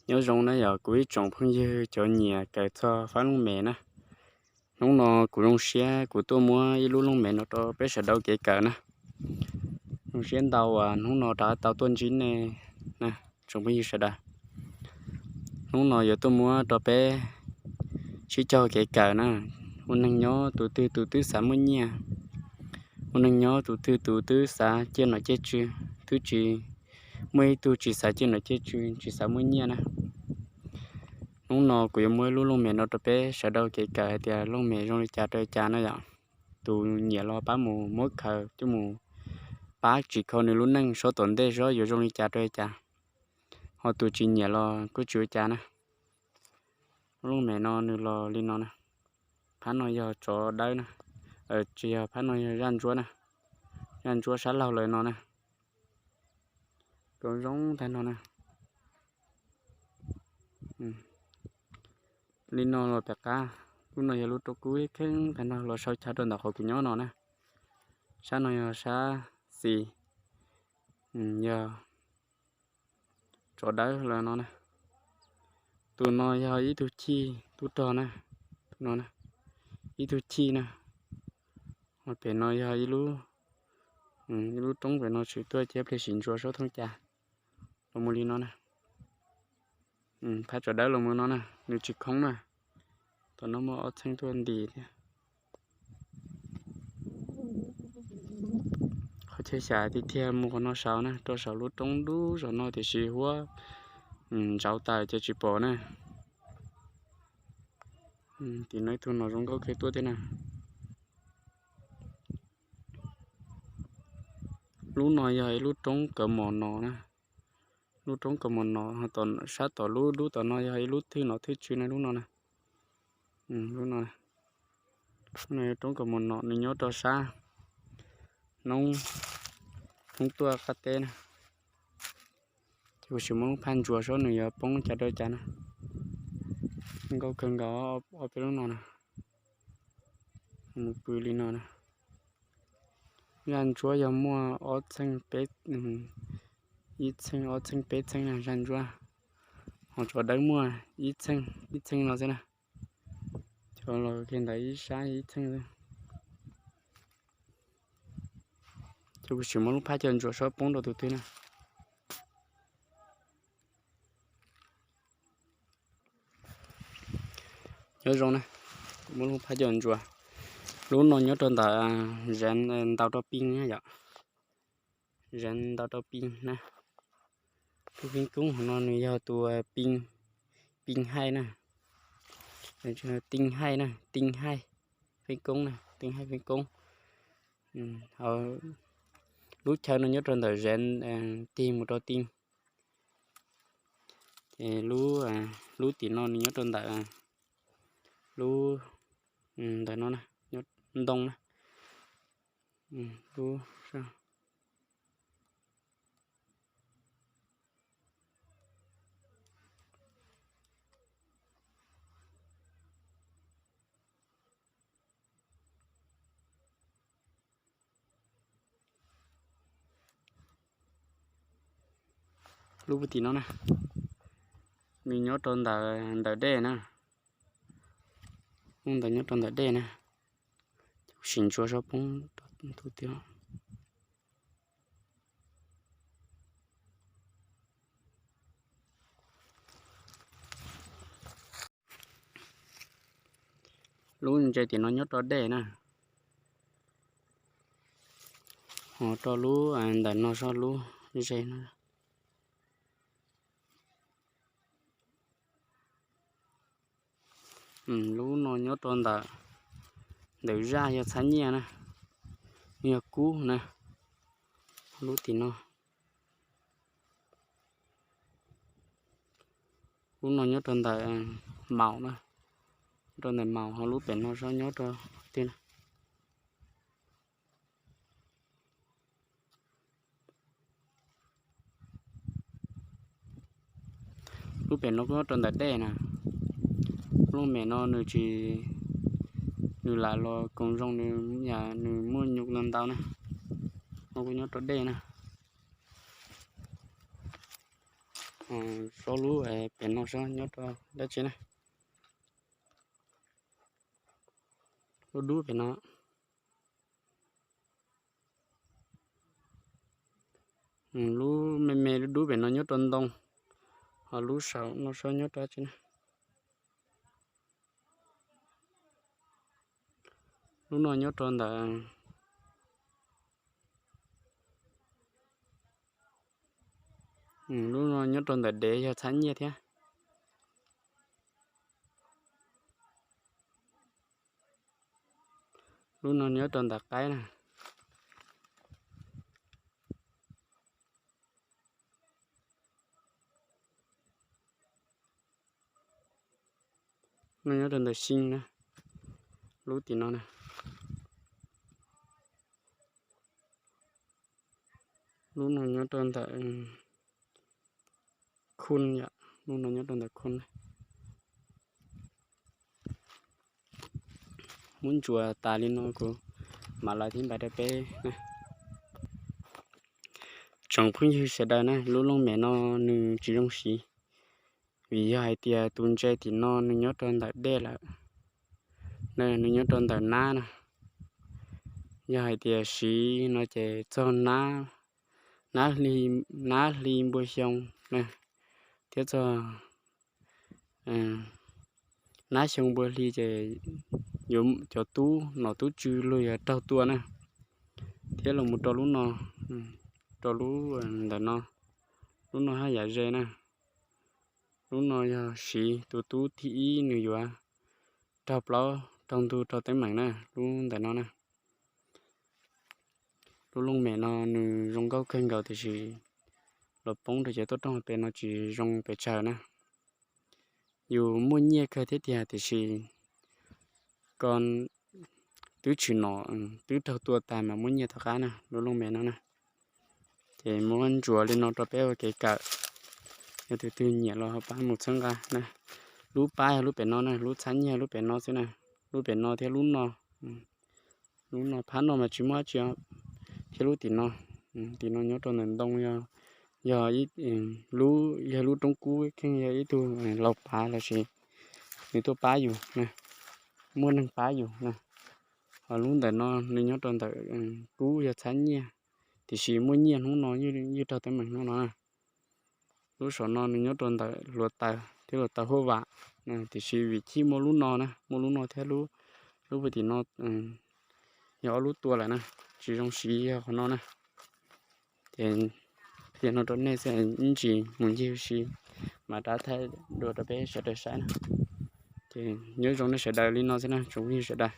Nyob zoo na yog kuv ib tsoom phooj ywg cov nyiam kawm txog fab looj mem na. Hnub no kuv zoo siab kuv tuaj muab ib lub looj mem no rau peb sawv daws kev kawm na. Zoo siab ntau uas hnub no rov tau tuaj ntsib nej na, tsoom phooj ywg sawv daws. Hnub no yuav tuaj muab rau peb sib cog kev kawm na. Ua neeg nyob tus twg tus twb xav muaj nyiaj, ua neeg nyob tus twg tus twb xav ciaj nom ciaj tswv, twb tsis muaj ib tug tsis xav ciaj nom ciaj tswv, tsis xav muaj nyiaj na. Hnub no kuv yuav muab ib lub looj mem no rau peb sawv daws kev kawm hais tias looj mem zoo li cas rau li cas na yom. Tus nyiam los pab mus muab khaws coj mus pab tsim kho nws lub neej seb tom ntej seb yuav zoo li cas rau li cas. Ho tus tsis nyiam los kuj tsis ua cas na. Lub looj mem no nws los li no na. Phab no yog tsov dawb na, tsis yog, phab no yog zaj ntsuab na. Zaj ntsuab sab laug lawm no na. Zoo tag no na. Li no los pem qab. Lub no yog lub roob kub kheeb tag no los sau chaw rau ntawm qhov kuv nyob no na. Sab no yog sab xis, yog tsov dawb lawm no na. Tus no yog ib tug chij tub rog na, tus no na, ib tug chij na. Ho pem no yog ib lub, ib lub roob pem no tshwm tuaj cab pliag sim ntsuas seb thooj cas. Los mus li no na. Phab tsov dawb los mus no na, nws tsis khoob na. Tom no muaj ob txheej tuaj nti thiab. Qhov chaw xyas tiag tiag mus qhov no saud na, rau saum lub roob dub zos no tiam sis huab ntsauv tas ces tsis pom na. Tim no ib tug nom zoo nkauj kawg tuaj thiab na. Lub no yog ib lub roob kaus mom no na. Lub roob kaus mom no, sab tom lub dub tom no yog ib lub thwj nom thwj tswv na lub no na. Lub no, roob kaus mom no nws nyob rau sab noob, noob tuaj qab teb na. Ces kuv sim muab lub phaj ntsuas seb nws yuav poob cas rau cas na. Nkauj kawg nkaus ob peb lub no na. Mus pw li no na. Zaj ntsuab yog muaj ob txheej peb, ib txheej ob txheej peb txheej na zaj ntsuab. Ho tsov dawb muaj ib txheej ib txheej no xwb na. Cov los kiag ntawd ib sab ib txheej xwb. Ces kuv sim muab lub phaj coj ntsuas seb poob rau tus twg na. Nyob zoo na, kuv muab lub phaj coj ntsuas. Lub no nyob rau ntawm Zeev Ntau Rau Pij na yom. Zeev Ntau Rau Pij na. Tus feeb koob hauv no nws yog tus Pij, Pij Haij na. Tij Haij na, Tij Haij feeb koob na, Tij Haij feeb koob. Lub chaw no nyob rau ntawm Zeev tig mus rau Tij. Ces lub, lub tim no nws nyob rau ntawm lub, ntawm no na, ntoo na. Lub Lub puag tim no na, nws nyob rau ntawm, ntawm dej na. Lub ntawd nyob rau ntawm dej na. Ces kuv sim ntsuas seb poob rau tus twg. Lub ntse tim no nyob rau dej na. Ho rau lub ntawm no seb lub ze no. Lub no nyob rau ntawm, ntawm zaj yog txhab nyiaj na, yog kub na. Lub tim no, lub no nyob rau ntawm maum na, rau ntawm maum, ho lub pem no seb nyob rau twg na. Lub pem no kuj nyob rau ntawm dej na. Lub mem no nws tsis, nws lam los koom zoo, nws yam nws muaj nyuj ntau ntau na. No kuj nyob rau dej na. Sob lub pem no sob nyob rau dab tsi na. Lub dub pem no. Lub me me lub dub pem no nyob rau ntoo, ho lub saum no sob nyob rau dab tsi na. Lub no nyob rau ntawm, lub no nyob rau ntawm dev yog txhab nyiaj thiab. Lub no nyob rau ntawm qaib na. No nyob rau ntawm xyee na. Lub tim no na. Lub no nyob rau ntawm khun yom, lub no nyob rau ntawm khun na. Muab ntsuas tas li no kuv mam los thib npais rau peb. Tsoom phooj ywg sawv daws na, lub looj mem no nws tsis zoo siv, vim yog hais tias tus ntses tim no nws nyob rau ntawm dej lawm. Nws nyob rau ntawm nab na. Yog hais tias siv no ces txog nab, nab hli npua xyoo na, thiab txog nab xyoo npua hli ces yuav cov tub nom tub tswv luag yuav raug tua na, thiab los mus rau lub no, rau lub ntawm no, lub no haj yam ze na. Lub no yog siv tus tub thib ib nws yuav raug plaub raug ntug raug teeb meem na, lub ntawm no na. Lub looj mem no nws zoo nkauj kawg nkaus tiam sis los poob rau cov tuaj rooj pem no tsis zoo pes tsawg na. Yus muaj nyiaj kawg thiab tiag tiam sis ko twb tshwm nom twb raug tua tas mas muaj nyiaj tom qab na, lub looj mem no na. Ces muab ntsuas li no rau peb ua kev kawm, yog tus twg nyiam los ho pab mus txhawb nqa na. Lub pab yog lub pem no na, lub txhab nyiaj lub pem no xwb na. Lub pem no thiab lub no, lub no phab no mas tsis muaj dab tsi, thiab lub tim no, tim no nyob rau ntawm ntoo, yog, yog lub, yog lub roob kub kheej yog ib tug laus pav los sis nws tuaj pab yus na, muaj neeg pab yus na. Ho lub ntawm no nws nyob rau ntawm kub yog txhab nyiaj, tiam sis muaj nyiaj hnub no yeej raug teeb meem hnub no na. Lub saum no nws nyob rau ntawm hluav taws thiab hluav taws huaj vam, tiam sis vim chij muaj lub no na, muaj lub no thiab lub, lub puag tim no yog ob lub tua lawm na, tsis zoo siv yog qhov no na. Ces qhia no rau nej xwb, ib ntsis mus ncig ua si mam rov thaij dua rau peb sawv daws saib na. Ces nyob zoo nej sawv daws li no xwb na tsoom phooj ywg sawv daws.